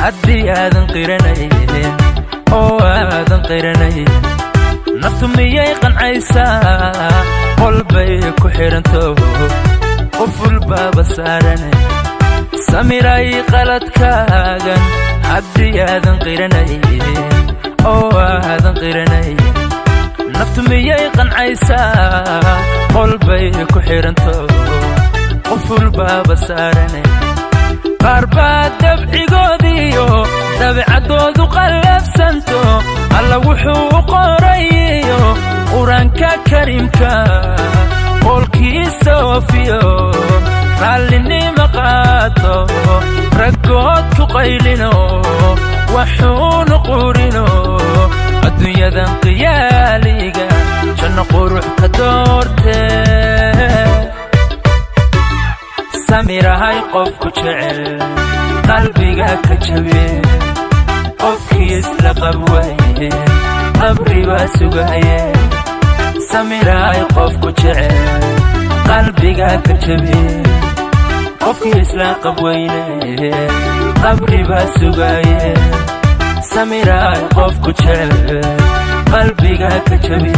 Haddii aadan qiranayn oo aadan qiranayn, naftu miyay qancaysaa? Qolbay ku xidhanto, quful baaba saaran. Samiray qaladkaagan haddii aadan qiranayn oo aadan qiranayn, naftu miyay qancaysaa? Qolbay ku xidhanto, quful baaba saaran. Qaar baa dabcigoodiyo dabeecaddoodu qallafsanto, Alla wuxuu u qorayiyo Qur-aanka Kariimka qowlkiisa oofiyo, raallinima qaato, raggood ku qaylino, waxuunu qurino, adduunyadan qiyaaliga janno qurux ka doortee. Samirahay qofku jecel qalbiga ka jabe, qofkii isla qabwaye qabri baa sugaye. Samirahay qofku jecel qalbiga ka jabe, qofkii isla qabweyne qabri baa sugaye. Samirahay qofku jecel qalbiga ka jabe,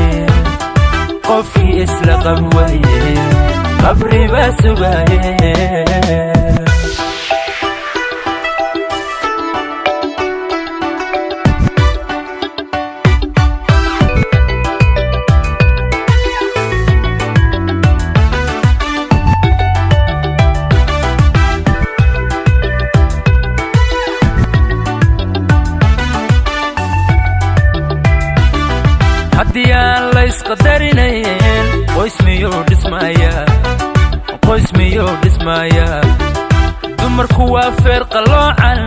qofkii isla qabwaye qabri baa sugaye. Haddii aan laysqadarinayn, qoys miyuu dhismayaa? Qoys miyuu dhismayaa? Dumarku waa feer qalloocan,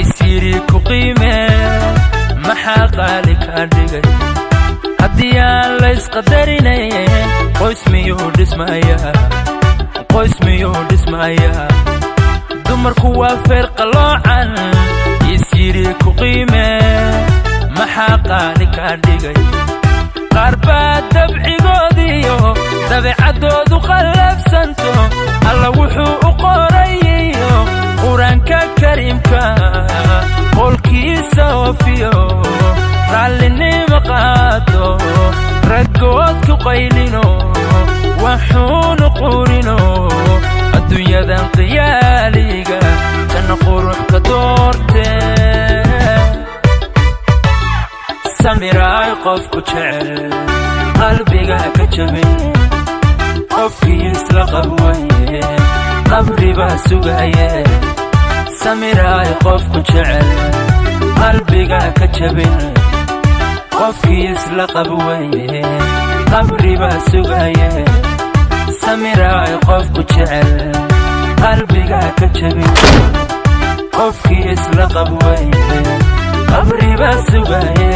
isyiri ku qiimee, maxaa qaali kaa dhigay? Haddii aan laysqadarinayn, qoys miyuu dhismayaa? Qoys miyuu dhismayaa? Dumarku waa feer qalloocan, isyiri ku qiimee, maxaa qaali kaa dhigay? Qaar baa dabcigoodiyo dabeecaddoodu qallafsanto, Alla wuxuu u qorayiyo Qur-aanka Kariimka qowlkiisa oofiyo, raallinimo qaato, raggood ku qaylino, waxuunu qurino, adduunyadan qiyaaliga janno qurux ka doortee. Samiraay qofku jecel qalbiga ka jabin, qofkii isla qabwaye qabri baa sugaye. Samiraay qofku jecel qalbiga ka jabin, qofkii isla qabwaye qabri baa sugaye. Samiraay qofku jecel qalbiga ka jabin, qofkii isla qabwaye qabri baa sugaye.